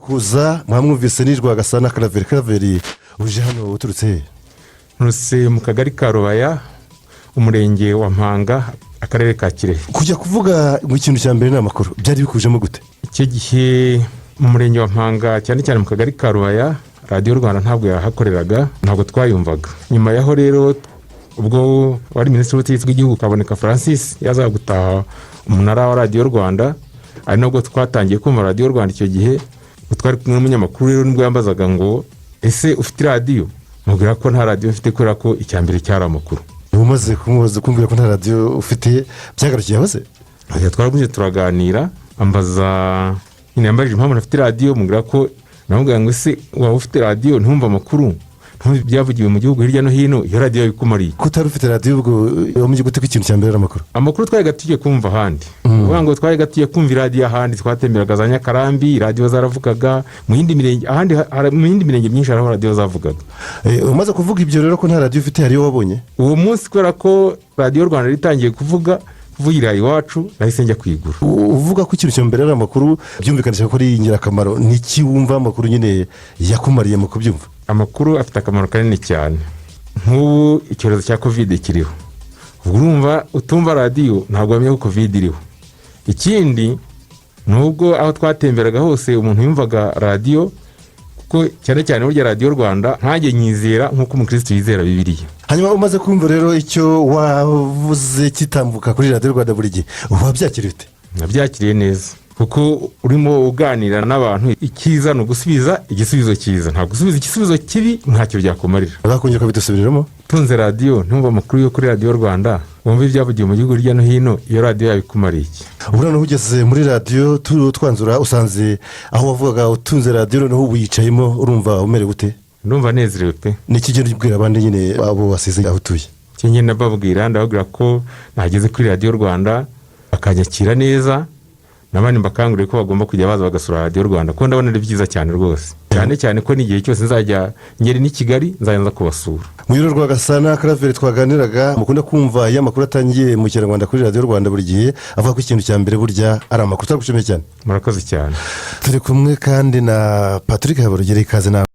Kuza mwamwumvise ni Rwagasana Karaveri. Karaveri, uje hano uturutse he? Nturutse mu kagari ka Rubaya, umurenge wa Mpanga, akarere ka Kirehe. Kujya kuvuga ngo ikintu cya mbere ni amakuru, byari bikujemo gute? Icyo gihe mu murenge wa Mpanga, cyane cyane mu kagari ka Rubaya, Radiyo Rwanda ntabwo yahakoreraga, ntabwo twayumvaga. Nyuma yaho rero, ubwo wari minisitiri w'ubutegetsi bw'igihugu Kaboneka Francis yazaga gutaha umunara wa Radiyo Rwanda, ari nabwo twatangiye kumva Radiyo Rwanda. Icyo gihe twari kumwe n'umunyamakuru rero, nibwo yambazaga ngo: "Ese ufite radiyo?" Mubwira ko nta radiyo mfite, kubera ko icya mbere cyari amakuru. Umaze kumubaza, kumbwira ko nta radiyo ufite, byagarukiye aho se? Twaragumye turaganira, ambaza nyine, yambajije impamvu ntafite radiyo, mubwira ko, namubwira ngo: "Ese waba ufite radiyo ntumve amakuru, ntumve ibyavugiwe mu gihugu hirya no hino, iyo radiyo yabikumariye?" Ko utari ufite radiyo, ubwo wamenye gute ko ikintu cya mbere ari amakuru? Amakuru twajyaga tujya kumva ahandi, uvuga ngo twajyaga tujya kumva iradiyo ahandi, twatemberaga za Nyakarambi, radiyo zaravugaga mu yindi mirenge ahandi, mu yindi mirenge myinshi hariho radiyo zavugaga. Umaze kuvuga ibyo rero ko nta radiyo ufite, hariyo wabonye? Uwo munsi, kubera ko Radiyo Rwanda yari itangiye kuvugira iwacu, nahise njya kuyigura. Uvuga ko ikintu cya mbere ari amakuru, byumvikanisha ko ari ingirakamaro. Ni iki wumva amakuru nyine yakumariye mu kubyumva? Amakuru afite akamaro kanini cyane. Nk'ubu icyorezo cya COVID kiriho, ubwo urumva utumva radiyo ntabwo wamenya ko COVID iriho. Ikindi, nubwo aho twatemberaga hose umuntu yumvaga radiyo, kuko cyane cyane burya Radiyo Rwanda nkanjye nyizera nk'uko umukirisitu yizera Bibiliya. Hanyuma umaze kumva rero icyo wavuze kitambuka kuri Radiyo Rwanda buri gihe, wabyakiriye ute? Nabyakiriye neza, kuko urimo uganira n'abantu, icyiza ni ugusubiza igisubizo cyiza, ntabwo gusubiza igisubizo kibi ntacyo byakumarira. Bakongera ukabidusubiriramo. Utunze radiyo ntumve amakuru yo kuri Radiyo Rwanda, wumve ibyavugiwe mu gihugu hirya no hino, iyo radiyo yabikumariye iki? Ubu noneho ugeze muri radiyo, twanzura, usanze aho wavugaga utunze radiyo, noneho ubu yicayemo, urumva umerewe ute? Ndumva nezerewe pe. Ni iki ugenda ubwira abandi nyine, abo wasize aho utuye? Icyo ngenda mbabwira, ndababwira ko nageze kuri Radiyo Rwanda bakanyakira neza, n'abandi mbakangurire ko bagomba kujya baza bagasura Radiyo Rwanda, kuko ndabona ari byiza cyane rwose, cyane cyane ko n'igihe cyose nzajya ngera n'i Kigali nzajya nza kubasura. Mu Rwagasana Karaveri twaganiraga, mukunda kumva iyo amakuru atangiye mu Kinyarwanda kuri Radiyo Rwanda, buri gihe avuga ko ikintu cya mbere burya ari amakuru. Turagushimiye cyane. Murakoze cyane. Turi kumwe kandi na Patrick Habarugere, ikaze nawe.